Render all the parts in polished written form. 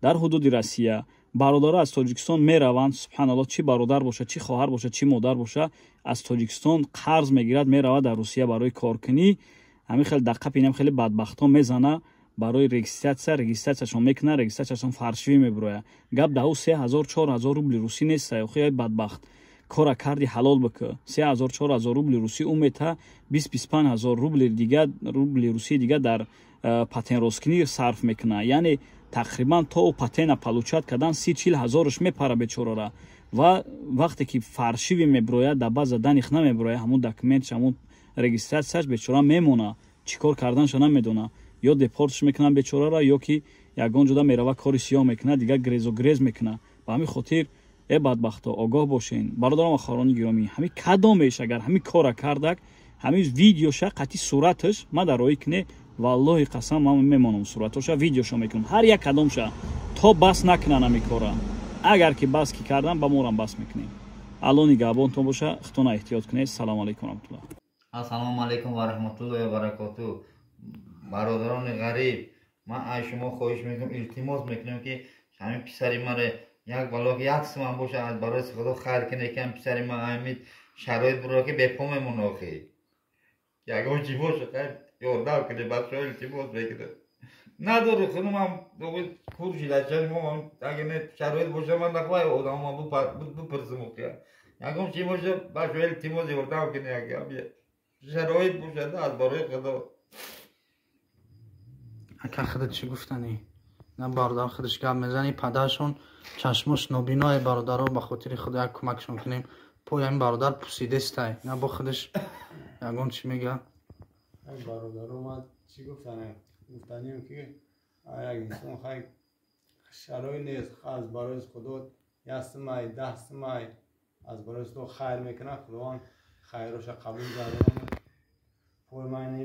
Дар ҳудуди Россия бародаро аз Тоҷикистон мераванд. Субҳаналлоҳ, чӣ бародар боша, чӣ хоҳар боша, чӣ модар боша, аз Тоҷикистон қарз мегирад, меравад дар Русия барои коркунӣ. Ҳамин хел даққапи инам хеле бадбахтон мезана барои регистрация, регистрацияшон мекунад, регистрацияшон фальшивый мебирояд. Гап даҳу 3000, 4000 рубли русӣ нест. Охи, бадбахт, кора карди, ҳалол бикӯ. 3000, 4000 рубли русӣ ӯ мета, 20, 25 ҳазор рубли дига, рубли русии дига дар патенроскунӣ сарф мекунад. Яъне тақрибан то ӯ патена получать кардан 30, 40 ҳазораш мепара бечорара. Ва вақте ки фальшивый мебирояд, дар база данных намебирояд, ҳамун документш, ҳамун регистрацияш, бечора мемона, чӣ кор карданша намедона. Ё депортш мекунанд бечорара, ё ки ягон ҷода мерава, кори сиёҳ мекунад, дигар грезу грез мекунад. Ба ҳамин хотир, э бадбахто, огоҳ бошен. Бародарон ва хоҳарони гиромӣ, ҳамин кадомеш агар ҳамин кора кардак, ҳамин видеоша қатъи сураташ ма дар роҳӣ куне, валлоҳи қасам, ман мемонам, суратоша, видеошо мекунам ҳар як кадомша, то бас накунан ҳамин кора. Агар ки бас ки кардан, ба морам бас мекунем. Алло нигаҳбонтон боша, худтона эҳтиёт кунед. Салому алайкум, раҳматуллоҳ. Ассалому алайкум ва раҳматуллоҳи ва баракоту. Бародарони ғариб, ман аз шумо хоҳиш мекунам, илтимос мекунам, ки ҳамин писари маре як балок, як суман боша, аз барои Худо хайр кунед, ки писари ман ҳамин шароит буро, ки бепо мемона. Охи, ягон чӣ боша, хайр, ёрдам кунед, бачаҳо, илтимос мекунам. Надори худумам кур шидачашмо. Агар шароит боша, ман нахоҳай одамам бипурсим. Охи, ягон чӣ боша, бачаҳо, илтимос, ёрдам кунед, шароит бошад, аз барои Худо. Ака, худат чӣ гуфтанӣ? На, бародар худаш гап мезани. Падаршон чашмош нобиное. Бародаро, ба хотири Худо як кӯмакшон кунем. Пои ҳамин бародар пусидестай. На, бо худаш ягон чӣ мега. Бародаро, ман чӣ гуфтанем? Гуфтанем, ки як инсон хай шароит нест, аз барои Худо як сумай, 10 сумай аз барои Худо хайр мекунад, Худованд хайроша қабул гардонад. Пои мани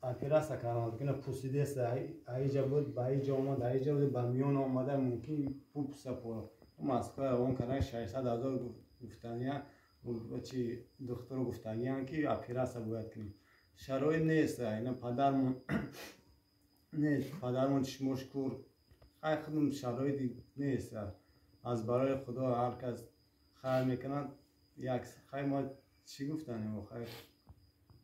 операция кардам, кина пусидеста, аиҷа буд, ба иҷа омад, аиҷа буд, ба миён омада, мумкин пупуса. По Москва равон кардан, 600 000 гуфтания. Чи духтуру гуфтагиян, ки операция бояд кунем, шароит нест. Ина падармон нест, падармон чишмош кур. Хай, худм шароити нест. Аз барои Худо ҳар кас хайр мекунад, як хай. Мо чӣ гуфтанем, хайр.